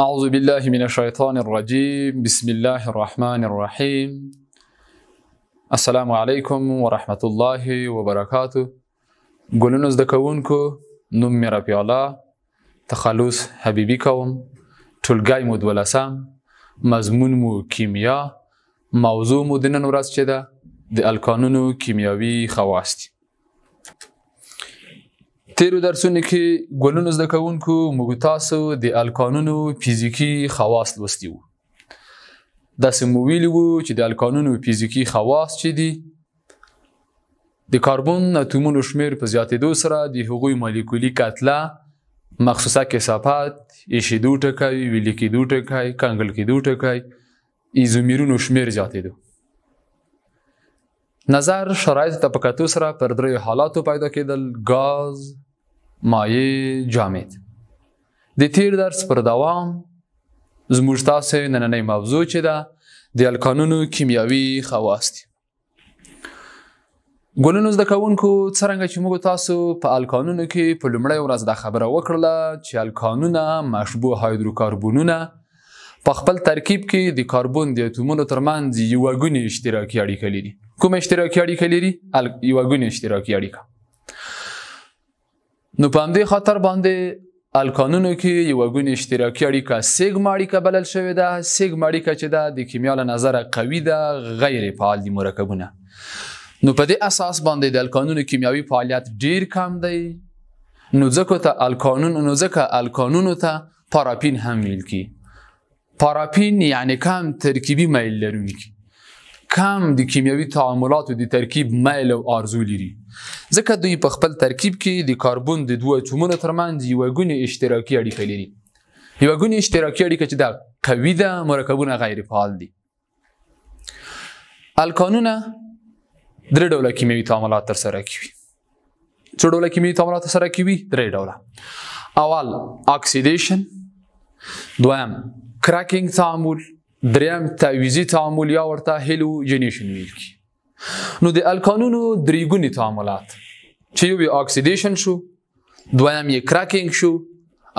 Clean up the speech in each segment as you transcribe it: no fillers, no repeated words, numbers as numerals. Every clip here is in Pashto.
أعوذ بالله من الشيطان الرجيم. بسم الله الرحمن الرحيم. السلام علیکم ورحمت الله وبرکاته. ګلونو زده کوونکو، نوم مې رفیع الله، تخلص حبیبي کوم. ټولګی مو 12، مضمون مو کیمیا، موضوع مو د نن ورځ چې ده د الکانونو کیمیاوي خواص دي. تیرو درسونو کې ګلونو زده کوونکو موږ تاسو د الکانونو فزیکي خواص لوستي وو. داسې مو ویلي وو چې د الکانونو فزیکي خواص چې دي د کاربن اتومونو شمیر په زیاتېدو سره د هغوی مالیکولي کتله، مخصوصه کثافت، ایشېدو ټکی، ویلي کېدو ټکی، کنګل کېدو ټکی، ایزومیرونو شمیر زیاتېدو. نظر شرایطو ته په کتو سره پر دریو حالاتو پیدا کېدل: ګاز، مایع، جامد. د تیر درس پر دوام زموږ تاسو نننۍ موضوع چې ده د الکانونو کیمیاوي خواص دي. ګلونو زده کوونکو، څرنګه چې موږ تاسو په الکانونو کې په لومړۍ ورځ دا خبره وکړله چې الکانونه مشبوع هایدروکاربونونه په خپل ترکیب کې د کاربن د اتومونو ترمنځ یوه ګونې اشتراکي اړیکه لري. کومه اشتراکي اړیکه لري؟ یوه ګونې اشتراکي اړیکه. نو په همدې خاطر باندې الکانونو کې یوه ګونې اشتراکي اړیکه سیګما اړیکه بلل شوې ده. سیګما اړیکه چې ده د کیمیا له نظره قوي ده، غیر فعال دي مرکبونه. نو په دې اساس باندې د الکانونو کیمیاوي فعالیت ډیر کم دی. نو ځکه الکانونو ته پاراپین هم ویل کیږي. پاراپین یعنی کم ترکیبي میل لرونکي، کم د کیمیاوي تعاملاتو د ترکیب میل او آرزو لري، ځکه دوی په خپل ترکیب کې د کاربن د دوو اتومونو ترمنځ یوه ګونې اشتراکي اړیکه لري. یوه ګونې اشتراکي اړیکه چې ده قوي ده، مرکبونه غیر فعال دي. الکانونه درې ډوله کیمیاوي تعاملات ترسره کوي. څو ډوله کیمیاوي تعاملات ترسره کوي؟ درې ډوله. اول اکسیدیشن، دویم کرکینګ تعامل، دریم تعویضي تعامل یا ورته هیلوجنیشن ویل کیږي. نو د الکانونو درې ګوني تعاملات چې یو یې اکسیدیشن شو، دویم یې کرکینګ شو،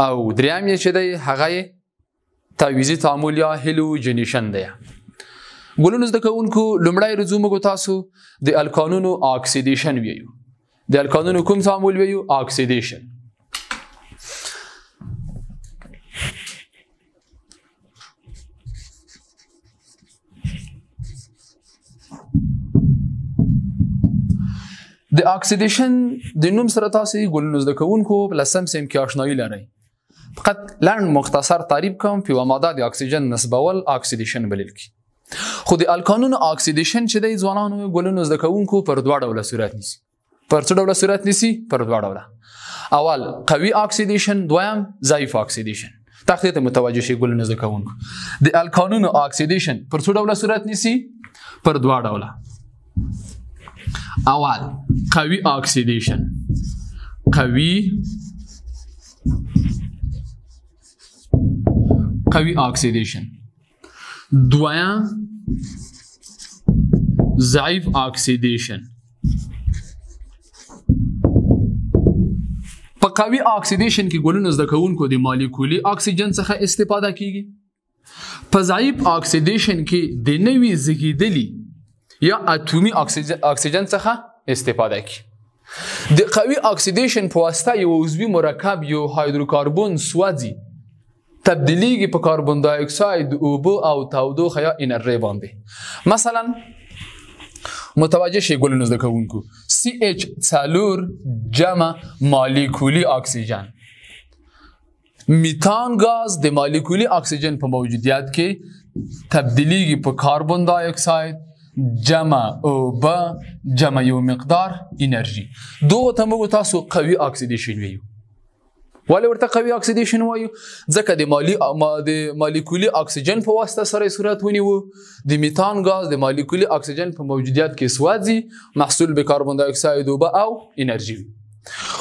او دریم یې چې دی هغه یې تعویضي تعامل یا هیلوجنیشن دی. ګلونو زده کوونکو، لومړی رځو موږ تاسو د الکانونو اکسیدیشن ویو. د الکانونو کوم تعامل ویو؟ اکسیدیشن. د اکسیدیشن د نوم سره تاسو ګلونو زده کوونکو په لسم سیم کې آشنایی لرئ. فقط لنډ مختصر تعریف کوم. په یوه ماده د اکسیجن نصبول اکسیدیشن بلل کیږي. خو د الکانونو اکسیدیشن چې دی ځوانانو ګلونو زده کوونکو پر دوه ډوله صورت نیسي. پر څه ډوله صورت نیسي؟ پر دوه ډوله. اول قوي اکسیدیشن، دویم ضعیف اکسیدیشن. تختې ته متوجه شئ ګلونو زده کوونکو. د الکانونو اکسیدیشن پر څه ډوله صورت نیسي؟ پر دوه ډوله. اول قوي اکسیدیشن، قوي اکسیدیشن، دویم ضعیف اکسیدیشن. په قوي اکسیدیشن کې ګلونو زده کوونکو د مالیکولي اکسیجن څخه استفاده کیږي. په ضعیف اکسیدیشن کې د نوي زیږېدلي یا اتومي اکسیجن څخه استفاده کیږي. د قوي اکسیدیشن په واسطه یو عضوي مرکب یو هایدروکاربون سوځي، تبدیلیږي په کاربن دای اکساید، اوبه او تودوخه یا انرژي باندې. مثلا متوجه شئ ګلونو زده کوونکو، CH4 جمع مالیکولي اکسیجن، میتان ګاز د مالیکولي اکسیجن په موجودیت کې تبدیلیږي په کاربن دای اکساید جمع اوبه جمع یو مقدار انرژي. دغو ته موږ تاسو قوي اکسیدیشن ویو. ولې ورته قوي اکسیدیشن وایو؟ ځکه د مالیکولي اکسیجن په واسطه سره صورت ونیو. د میتان ګاز د مالیکولي اکسیجن په موجودیت کې سوځي، محصول به کاربن دای اکساید، اوبه او انرژي وي.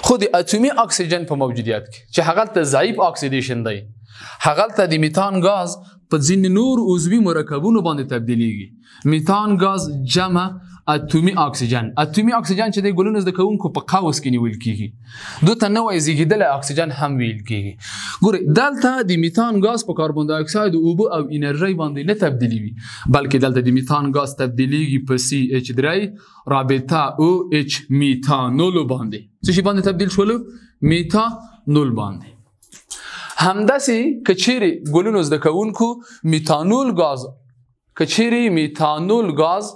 خو د اتومي اکسیجن په موجودیت کې چې هغلته ضعیف اکسیدیشن دی، هغلته د میتان ګاز په ځینې نور عضوي مرکبونو باندې تبدیلیږي. میتان ګاز جمع اتومي اکسیجن. اتومي اکسیجن چې د ګلونو زده کوونکو په قوس کې نیول کیږي، دوی ته نوی زیږېدلی اکسیجن هم ویل کیږي. ګورئ دلته د میتان ګاز په کاربن ډای اکساید، اوبه او انرژي باندې نه تبدیلیږي، بلکې دلته د میتان ګاز تبدیلیږي په سی اچ درې رابطه او اچ میتانول باندې. څه شي باندې تبدیل شولو؟ میتانول باندې. همداسې که چیرې ګلونو زده کوونکو میتانول ګاز، که چیرې میتانول ګاز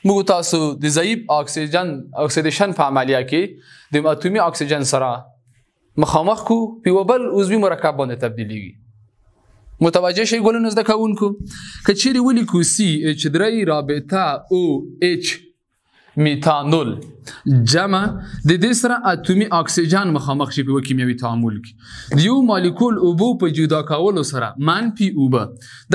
موږ تاسو د ضعیف اکسیجن اکسیدیشن په عملیه کې د اتومي اکسیجن سره مخامخ کو، په یوه بل عضوي مرکب باندې تبدیلیږي. متوجه شئ ګلونو زده کوونکو، که چیرې ولیکو سی اچ درې رابطه او اچ میتانول جمع د دې سره اتومي اکسیجن مخامخ شي په یوه کیمیاوي تعامل کې، د یو مالیکول اوبو په جدا کولو سره منفي اوبه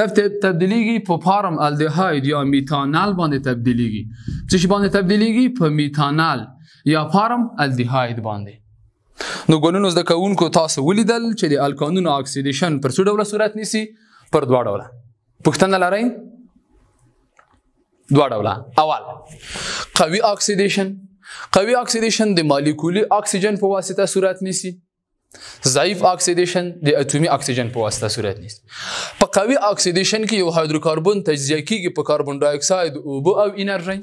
دا تبدیلیږي په فارم الدهاید یا میتانال باندې تبدیلیږي. څه شي باندې تبدیلیږي؟ په میتانال یا فارم الدهاید باندې. نو ګلونو زده کوونکو تاسو ولیدل چې د الکانونو اکسیدیشن پر څو ډوله صورت نیسي؟ پر دوه ډوله. پوښتنه لرئ؟ دوه ډوله. اول قوي اکسیدیشن. قوي اکسیدیشن د مالیکولي اکسیجن په واسطه صورت نیسي. ضعیف اکسیدیشن د اتومي اکسیجن په واسطه صورت نیسي. په قوي اکسیدیشن کې یو هایدروکاربن تجزیه کیږي په کاربن ډای اکساید، اوبه او انرژي.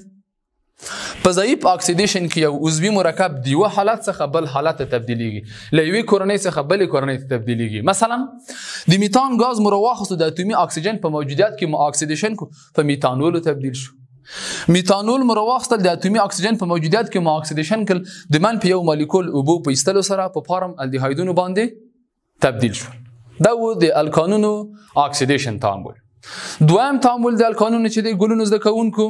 په ضعیف اکسیدیشن کې یو عضوي مرکب د یوه حالت څخه بل حالت ته تبدیلیږي، له یوې کورنۍ څخه بلې کورنۍ ته تبدیلیږي. مثلا د میتان ګاز مو راواخیستو، د اتومي اکسیجن په موجودیت کې مو اکسیدیشن کو، په میتانولو تبدیل شو. میتانول مو راواخیستل، د اتومي اکسیجن په موجودیت کې مو اکسیدیشن کړ، د منفي یو مالیکول اوبو په ایستلو سره په فارم الدهایدونو باندې تبدیل شو. دا و د الکانونو اکسیدیشن تعامل. دویم تعامل د الکانونو چې د ګلونو زده کوونکو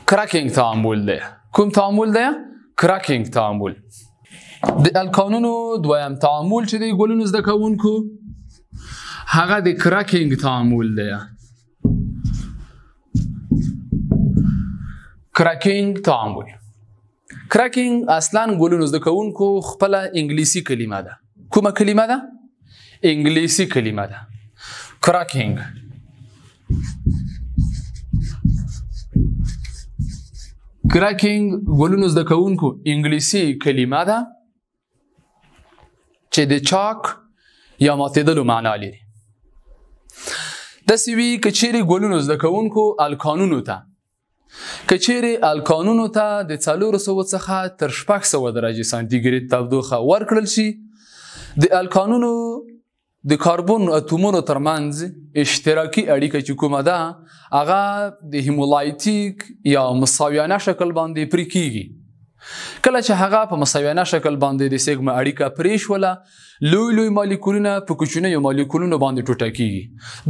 cracking تعامل دی. کوم تعامل دی؟ cracking تعامل. د الکانونو دویم تعامل چې د ګلونو زده کوونکو هغه د cracking تعامل دی. cracking تعامل. cracking اصلا ګلونو زده کوونکو خپله انګلیسي کلمه ده. کومه کلمه ده؟ انګلیسي کلمه ده. cracking. cracking ګلونو زده کوونکو انګلیسي کلمه ده چې د چاک یا ماتېدلو معنا لري. داسې وي که چیرې ګلونو زده کوونکو الکانونو ته، که چیرې الکانونو ته د 400 څخه تر 600 درجې سانتي ګریډ تودوخه ورکړل شي، د الکانونو د کاربن اتومونو ترمنځ اشتراکي اړیکه چې کومه ده هغه د هیمولایتیک یا مساویانه شکل باندې پرې کیږي. کله چې هغه په مساویانه شکل باندې د سیګما اړیکه پرې شوله، لوی لوی مالیکولونه په کوچنیو مالیکولونو باندې ټوټه کیږي.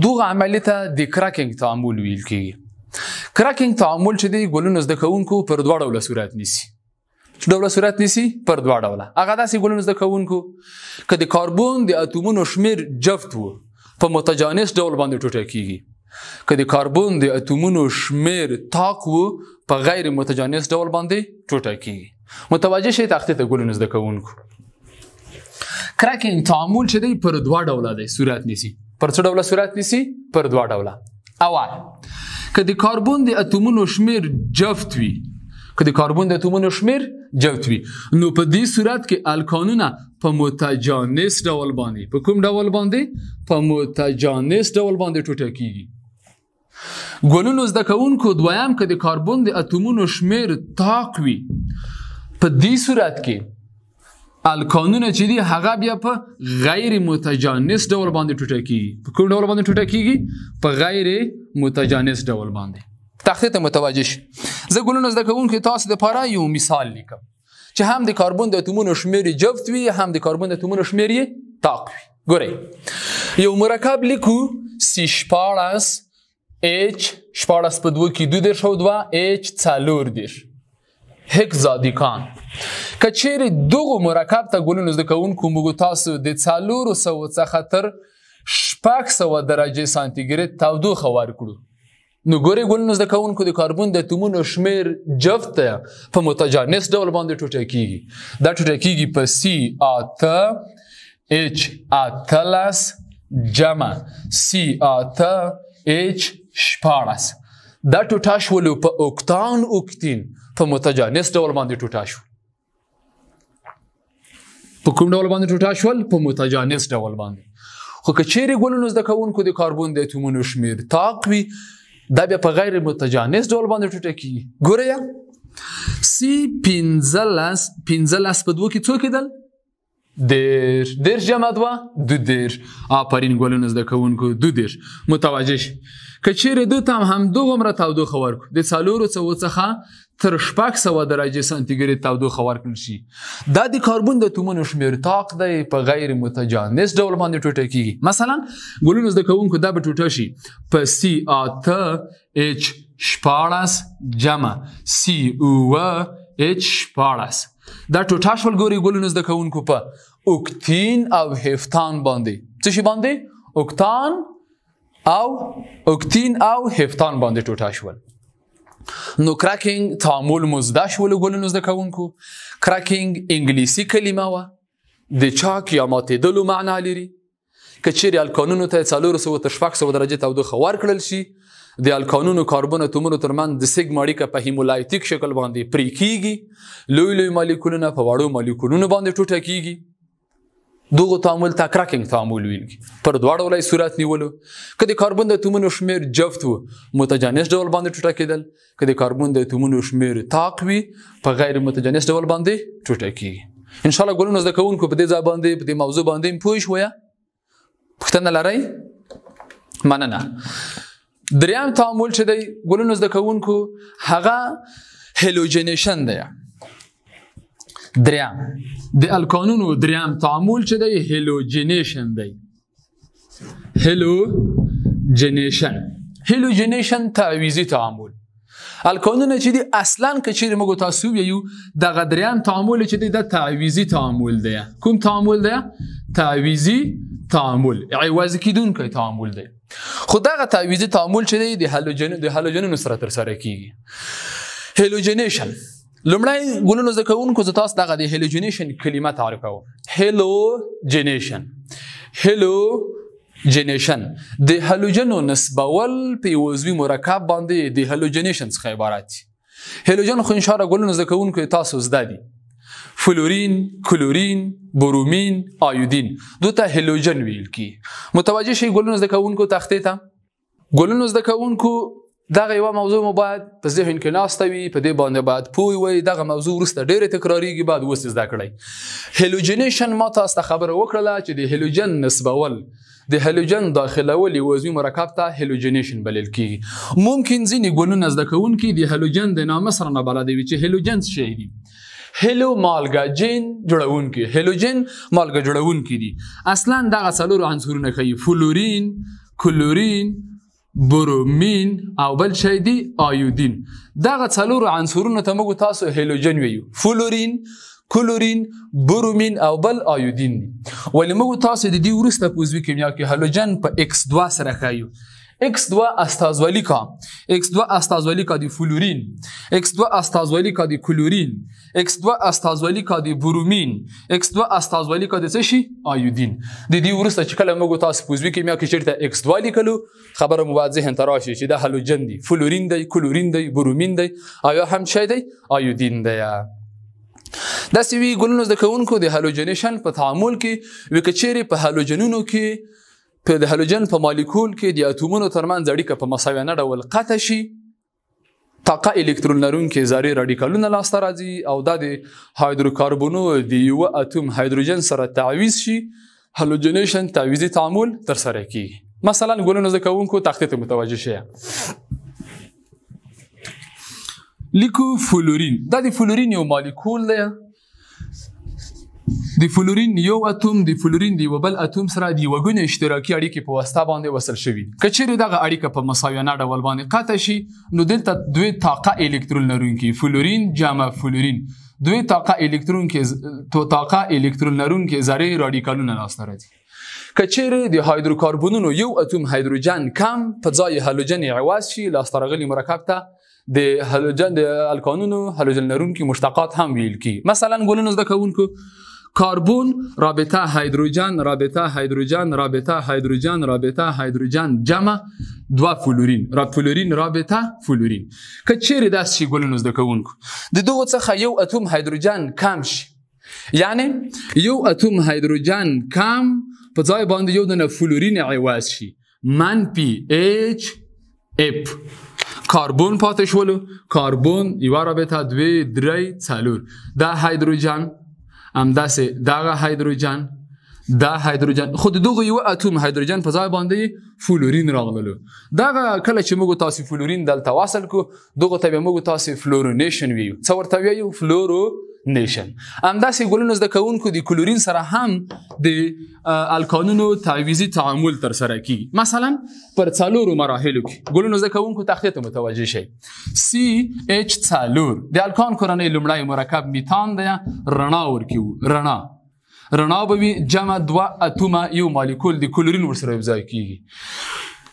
دغه عملیې ته د cracking تعامل ویل کیږي. cracking تعامل چې دی ګلونو زده کوونکو پر دوه ډوله صورت نیسي. څه ډوله صورت نیسي؟ پر دوه ډوله. هغه داسې ګلونو زده کوونکو که د کاربن د اتومونو شمیر جفت و، په متجانس ډول باندې ټوټه کیږي. که د کاربن د اتومونو شمیر طاق و، په غیر متجانس ډول باندې ټوټه کیږي. متوجه شئ تختې ته ګلونو زده کوونکو. cracking تعامل چې دی پر دوه ډوله دی صورت نیسي. پر څه ډوله صورت نیسي؟ پر دوه ډوله. اول که د کاربن د اتومونو شمیر جفت وي، که د کاربن د اتومونو شمیر جفت وي، نو په دې صورت کې الکانونه په متجانس ډول باندې، په کوم ډول باندې؟ په متجانس ډول باندې ټوټه کیږي. ګلونو زده کوونکو دویم که د کاربن د اتومونو شمیر طاق وي، په دې صورت کې الکانونه چې دي هغه بیا په غیر متجانس ډول باندې ټوټه کیږي. په کوم ډول باندې ټوټه کیږي؟ په غیر متجانس ډول باندې. تختې ته متوجه شئ. زه ګلونو زده کوونکو تاسو دپاره یو مثال لیکم چې هم د کاربن د اتومونو شمیر جفت وي، هم د کاربن د اتومونو شمیر یې طاق وي. ګورئ یو مرکب لیکو سی 16 اچ 16 په دوه کې 22 اچ 34 هکزادیکان. که چیرې دغو مرکب ته ګلونو زده کوونکو موږ تاسو د 400 څخه تر 600 درجې سانتي ګریډ تودوخه ورکړو، نو ګورئ ګلونو زده کوونکو د کاربن د اتومونو شمیر جفت ته په متجانس ډول باندې ټوټه کیږي. دا ټوټه کیږي په سی 8 اچ 18 جمع سی 8 اچ 16. دا ټوټه شولو په اوکتان اوکتین په متجانس ډول باندې ټوټه شو. په کوم ډول باندې ټوټه شول؟ په متجانس ډول باندې. خو که چیرې ګلونو زده کوونکو د کاربن د اتومونو شمیر طاق وي، دا بیا په غیر متجانس ډول باندې ټوټه کیږي. ګوره یا سی 15 15 په 2 کې څو کېدل؟ 30. 30 جمع 2 32. آفرین ګلونو زده کوونکو، 32. متوجه شئ که چیرې دوی ته هم همدغومره تودوخه ورکړو، د 400 څخه تر 600 درجې سانتیګریډ تودوخه ورکړل شي، دا د کاربن د اتومونو شمیر طاق دی، په غیر متجانس ډول باندې ټوټه کیږي. مثلا ګلونو زده کوونکو دا به ټوټه شي په سی 8 اچ 16 جمع سی 9 اچ 16. دا ټوټه شول ګوري ګلونو زده کوونکو په اوکتین او هفتان باندې. څه شي باندې؟ اوکتان او اوکتین او هفتان باندې ټوټه شول. نو cracking تعامل مو زده شول ګلونو زده کوونکو. cracking انګلیسي کلمه وه، د چاک یا ماتېدلو معنا لري. که چیرې الکانونو ته 400 تر 600 درجې تودوخه ورکړل شي، د الکانونو کاربن اتومونو ترمنځ د سیګما اړیکه په هیمولایتیک شکل باندې پرې کیږي، لوی لوی مالیکولونه په وړو مالیکولونو باندې ټوټه کیږي. دغه تعامل ته cracking تعامل ویل کیږي. پر دوه ډوله یې صورت نیولو. که د کاربن د اتومونو شمیر جفت و، متجانس ډول باندې ټوټه کېدل. که د کاربن د اتومونو شمیر طاق وي، په غیر متجانس ډول باندې ټوټه کیږي. ان شاء الله ګلونو زده کوونکو په دې ځای باندې، په دې موضوع باندې پوه شوئ. پوښتنه لرئ؟ مننه. دریم تعامل چې دی ګلونو زده کوونکو هغه halogenation دی. دریم د الکانونو دریم تعامل چې دی halogenation دی. halogenation، halogenation تعویضي تعامل. الکانونه چې دي اصلا که چیرې موږ تاسو ویو، دغه دریم تعامل چې دی دا تعویضي تعامل دی. کوم تعامل دی؟ تعویضي تعامل، عوض کیدونکی تعامل دی. خو دغه تعویضي تعامل چې دی د هالوجنونو سره ترسره کیږي. halogenation لومړی ګلونو زده کوونکو زه تاسو دغه د halogenation کلمه تعریفوم. halogenation، halogenation د هالوجنو نسبول په یو عضوي مرکب باندې د halogenation څخه عبارت دي. هالوجن خو انشاءالله ګلونو زده کوونکو تاسو زده دي، فلورین، کلورین، برومین، آیودین، دوی ته هالوجن ویل کیږي. متوجه شئ ګلونو زده کوونکو تختې ته. ګلونو زده کوونکو دغه یوه موضوع مو باید په ذهن کې ناسته وي، په دې باندې باید پوه وئ. دغه موضوع وروسته ډېره تکراریږي، باید اوس یې زده کړئ. halogenation ما تاسو ته خبره وکړله چې د هالوجن نسبول، د هالوجن داخلول یو عضوي مرکب ته halogenation بلل کیږي. ممکن ځینې ګلونه زده کوونکي د هالوجن د نامه سره نه بلد وي چې هالوجن څه شی دي. هلو مالګه جن جوړونکي، هالوجن مالګه جوړونکي دي. اصلا دغه څلور عنصرونه ښيي، فلورین، کلورین، برومین او بل شی دی آیودین. دغه څلور عنصرونو ته موږ تاسو هالوجن ویو، فلورین، کلورین، برومین او بل آیودین دي. ولې موږ تاسو د دې وروسته په عضوي کیمیا کې هالوجن په ایکس 2 سره ښیو. ایکس 2 استازولي کا، ایکس 2 استازولي کا د فلورین، ایکس 2 استازولي کا د کلورین، ایکس 2 استازولي کا د برومین، ایکس 2 استازولي کا د څه شي؟ آیودین. د دې وروسته چې کله موږ تاسو په عضوي کیمیا کې چېرته ایکس 2 لیکلو، خبره مو باید ذهن ته راشي چې دا هالوجن دی، فلورین دی، کلورین دی، برومین دی او یا هم شی دی آیودین دی. داسې وي ګلونو زده کوونکو د halogenation په تعامل کې وي که چیرې په هالوجنونو کې په د هالوجن په مالیکول کې د اتومونو ترمنځ اړیکه په مساویانه ډول قطع شي، طاقه الکترون لرونکي ذرې رادیکالونه لاسته راځي او دا د هایدروکاربونو د یوه اتوم هایدروجن سره تعویض شي، halogenation تعویضي تعامل ترسره کیږي. مثلا ګلونو زده کوونکو تختې ته متوجه شئ. لیکو فلورین، دا د فلورین یو مالیکول دی. د فلورین یو اتوم د فلورین د یوه بل اتوم سره د یوه ګونې اشتراکي اړیکې په واسطه باندې وصل شوي دي. که چیرې دغه اړیکه په مساویانه ډول باندې قطع شي، نو دلته دوې طاقه الکترون لرونکي فلورین جمع فلورین، دوې طاقه الکترون لرونکي ذرې رادیکالونه لاسته راځي. که چیرې د هایدروکاربونونو یو اتوم هایدروجن کم په ځای هالوجن عوض شي، لاسته راغلي مرکب ته د هالوجن د الکانونو هالوجن لرونکي مشتقات هم ویل کیږي. مثلا ګلونو زده کوونکو کاربن رابطه هایدروجن رابطه هایدروجن رابطه هایدروجن رابطه هایدروجن جمع دوه فلورین را فلورین رابطه فلورین. که چیرې داسې شي ګلونو زده کوونکو د دغو څخه یو اتوم هایدروجن کم شي، یعنی یو اتوم هایدروجن کم په ځای باندې یو دنه فلورین عوض شي، منفي اچ اف، کاربن پاتې شولو، کاربن یوه رابطه دوې درې څلور، دا هایدروجن همداسې دغه هایدروجن دا هایدروجن، خو د دغو یو اتوم هایدروجن په ځای باندې فلورین راغللو. دغه کله چې موږ تاسې فلورین دلته وصل کړو دغو ته بیا موږ تاسې fluorination ویو. څه ورته ویو؟ fluorination. همداسې ګلونو زده کوونکو د کلورین سره هم د الکانونو تعویضي تعامل ترسره کیږي. مثلا پر څلورو مراحلو کې ګلونو زده کوونکو تختې ته متوجه شئ. سی اچ څلور د الکان کورنۍ لومړی مرکب میتان دی، رڼا ورکوو، رڼا رڼا به وي جمع دوه اتومه یو مالیکول د کلورین ورسره یوځای کیږي.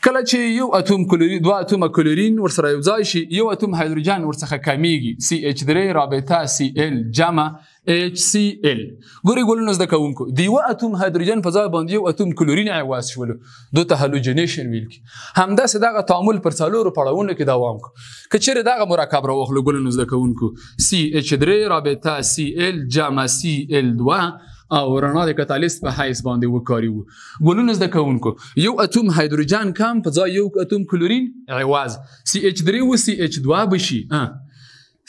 کله چې یو اتوم کلورین دوه اتومه کلورین ورسره یوځای شي یو اتوم هایدروجن ورڅخه کمیږي، سی اچ درې رابطه سی ال جمع اچ سی ال. ګورئ ګلونو زده کوونکو د یوه اتوم هایدروجن په ځای باندې یو اتوم کلورین عوض شولو، دو ته halogenation ویل کېږي. همداسې دغه تعامل پر څلورو پړاوونو کې دوام کړو. که چیرې دغه مرکب راواخلو ګلونو زده کوونکو سی اچ درې رابطه سی ال جمع سی ال دوه او رڼا د کتالیست په حیث باندې وکاریو. ګلونو زده کوونکو یو اتوم هایدروجن کم په ځای یو اتوم کلورین عوض، سی اچ درې و سی اچ دوه به شي،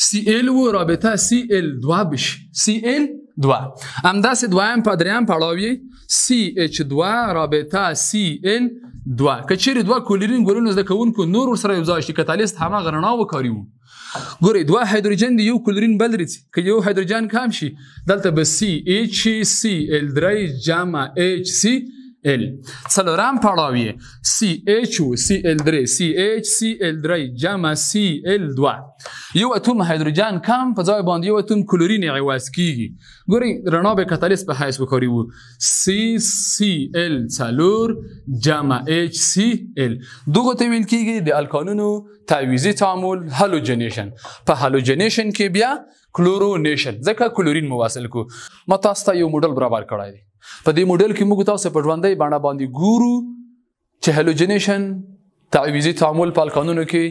سی ال و رابطه سی ال دوه به شي، سی ال دوه. همداسې دویم په دریم پړاو یې سی اچ دوه رابطه سی ال دوه. که چیرې دوه کلورین ګلونو زده کوونکو نور ورسره یوځای شي کتالیست هماغه رڼا وکاریو. ګورئ دوه هایدروجن دی یو کلورین بل رځي، که یو هایدروجن کم شي دلته به سی اچ سی ال درې جمع اچ سی ال. څلورم پړاو یې سی اچ و سی ال درې سی اچ سی ال درې جمع سی ال دوه. یو اتوم هایدروجن کم په ځای باندې یو اتوم کلورین عوض کیږي. ګورئ رڼا به کتالیست په حیث وکاریو، سی سی ال څلور جمع اچ سی ال. دغو ته ویل کیږي د الکانونو تعویضي تعامل halogenation. په halogenation کې بیا chlorination، ځکه کلورین مو وصل کو. ما تاسو ته یو موډل برابر کړی دی. په دې موډل کې موږ تاسو په ژوندۍ بڼه باندې ګورو چې halogenation تعویضي تعامل په الکانونو کې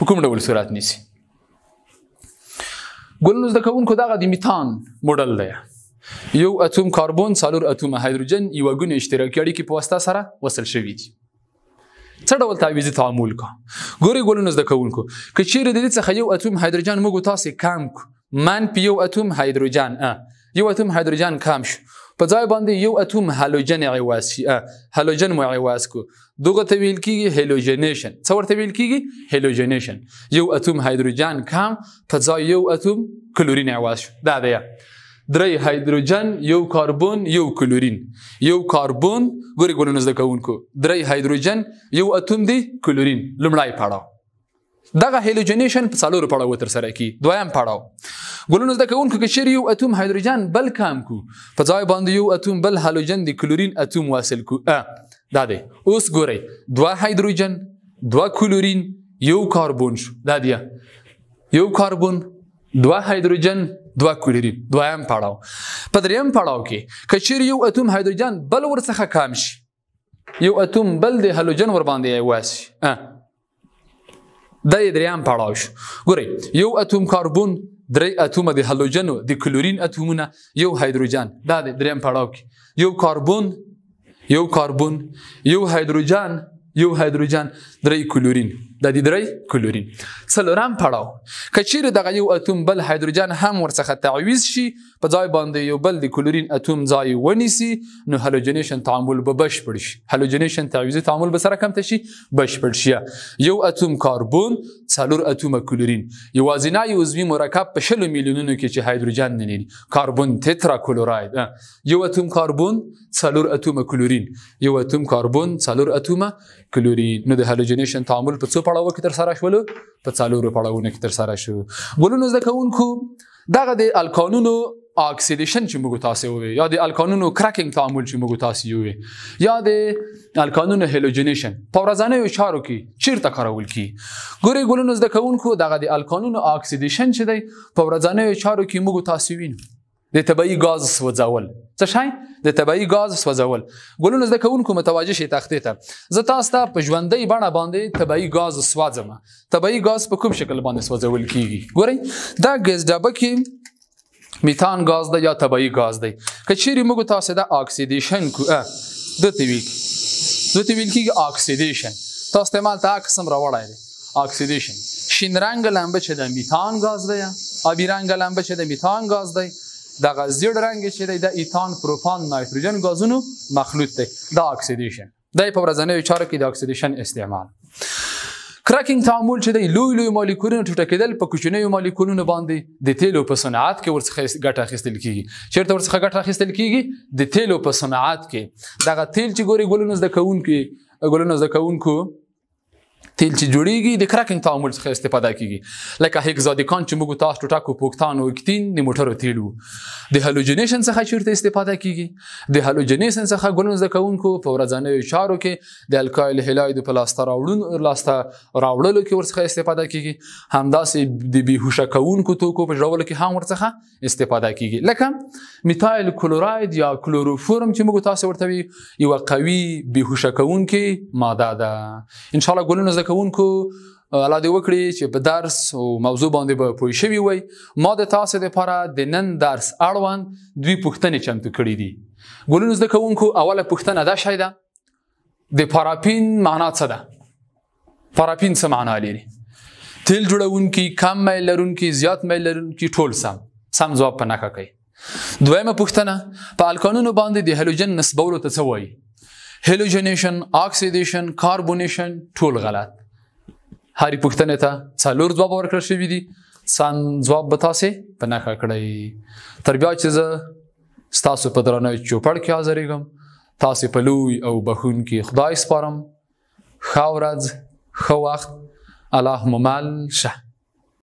په کوم ډول صورت نیسي. ګلونو زده کوونکو دغه د میتان موډل دی. یو اتوم کاربن څلور اتومه هایدروجن یوه ګونې اشتراکي اړیکې په واسطه سره وصل شوي دي. څه ډول تعویضي تعامل کا؟ ګورئ ګلونو زده کوونکو که چیرې د دې څخه یو اتوم هایدروجن موږ تاسې کم کړو، منفي یو اتوم هایدروجن، یو اتوم هایدروجن کم شو، په ځای باندې یو اتوم هالوجن عوض شي، هالوجن مو عوض کړو، دغه ته ویل کیږي halogenation. څه ورته ویل کیږي؟ halogenation. یو اتوم هایدروجن کم په ځای یو اتوم کلورین عوض شو. دا دی درې هایدروجن یو کاربن یو کلورین، یو کاربن. ګورئ ګلونو زده کوونکو درې هایدروجن یو اتوم دی کلورین. لومړی پړاو دغه halogenation په څلورو پړاوو ترسره کیږي. دویم پړاو ګلونو زده کوونکو که چیرې یو اتوم هایدروجن بل کم کو په ځای باندې یو اتوم بل هالوجن د کلورین اتوم وصل کو، دا دی. اوس ګورئ دوه هایدروجن دوه کلورین یو کاربن شو، دا دی یو کاربن دوه هایدروجن دوه کلورین. دویم پړاو. په دریم پړاو کې که چیرې یو اتوم هایدروجن بل ورڅخه کم شي، یو اتوم بل د هالوجن ورباندې عوض شي، دا یې دریم پړاو شو. ګورئ یو اتوم کاربن درې اتومه د هالوجنو د کلورین اتومونه یو هایدروجن، دا دی دریم پړاو کې یو کاربن یو کاربن یو هایدروجن یو هایدروجن درې کلورین، دا دی درې کلورین. څلورم پړاو که چیرې دغه یو اتوم بل هایدروجن هم ورڅخه تعویض شي په ځای باندې یو بل د کلورین اتوم ځای ونیسي، نو halogenation تعامل به بشپړ شي. halogenation تعویضي تعامل به سره کم ته شي؟ بشپړ شي. یو اتوم کاربن څلور اتومه کلورین، یوازینی عضوي مرکب په 20 میلیونونو کې چې هایدروجن نه لري، کاربن تتراکلوراید. یو اتوم کاربن څلور اتومه کلورین، یو اتوم کاربن څلور اتومه کلورین. نو د halogenation تعامل په څو پړاوو کې ترسره شولو؟ په څلورو پړاوونو کې ترسره شو. ګلونو زده کوونکو دغه د الکانونو oxidation چې موږ تاسې وویل، یا د الکانونو cracking تعامل چې موږ تاسې وویل، یا د الکانونو halogenation په ورځنیو چارو کې چیرته کارول کیږي؟ ګورئ ګلونو زده کوونکو دغه د الکانونو oxidation چې دی په ورځنیو چارو کې موږ تاسې وینو. د طبیعي ګاز سوځول. څه شی؟ د طبیعي ګاز سوځول. ګلونو زده کوونکو متوجه شئ تختې ته. زه تاسو ته په ژوندۍ بڼه باندې طبیعي ګاز سوځم. طبیعي ګاز په کوم شکل باندې سوځول کیږي؟ ګورئ دا ګاز ډبه کې میتان ګاز دی یا طبیعي ګاز دی. که چیرې موږ تاسو د اکسیدیشن کو دته ویل دته ویل کیږي اکسیدیشن. تاسو ته مال ته قسم راوړی دی اکسیدیشن. شین رنګ لمبه چې د میتان ګاز دی، آبي رنګ لمبه چې د میتان ګاز دی، دغه زیړ رنګ چې دی د ایتان، پروپان، نایتروجن ګازونو مخلوط دی. دا اکسیدیشن دی په ورځنیو چارو کې د اکسیدیشن استعمال. کرکینګ تعامل چې دی لوی لوی مالیکولونه ټوټه کېدل په کوچنیو مالیکولونو باندې د تیلو په صنعت کې ورڅخه ګټه اخیستل کیږي. چېرته ورڅخه ګټه اخیستل کیږي؟ د تیلو په صنعت کې. دغه تیل چې ګوري ګلونو زده کوونکي، ګلونو زده کوونکو، تیل چې جوړیږي د کرکینګ تعامل څخه استفاده کیږي. لکه هکزادیکان چې موږ تاسو ټوټه کو پوکتان او اکتین د موټرو تیل وو. د هالوجنیشن څخه چیرته استفاده کیږي؟ د هالوجنیشن څخه ګلونو زده کوونکو په ورځنیو چارو کې د الکایل هلاید په لاسته راوړلو کې ورڅخه استفاده کیږي. همداسې د بیهوشه کوونکو توکو په جوړولو کې هم ورڅخه استفاده کیږي. لکه میتایل کلوراید یا کلوروفورم چې موږ تاسو ورته وی یوه قوي بیهوشه کوونکې ماده ده. ان شاء الله ګلونو زده کوونکو الله دې وکړي چې په درس او موضوع باندې به پوه شوي وئ. ما د تاسو دپاره د نن درس اړوند دوی پوښتنې چمتو کړې دي. ګلونو زده کوونکو اوله پوښتنه دا شی ده، د پاراپین معنا څه ده؟ پاراپین څه معنا لري؟ تیل جوړونکي، کم میل لرونکي، زیات میل لرونکي، ټول سم ځواب په نښه کوي. دویمه پوښتنه، په الکانونو باندې د هالوجن نسبولو ته څه وایي؟ هالوجنیشن، اکسیدیشن، کاربونیشن، ټول غلط. هرې پوښتنې ته څلور ځواب ورکړل شوي دي. سم ځواب به تاسې په نښه کړئ. تر بیا چې زه ستاسو په درنه چوپړ کې حاضرېږم، تاسې په لوی او بخښونکي خدای سپارم. ښه ورځ، ښه وخت، الله مو مل شه.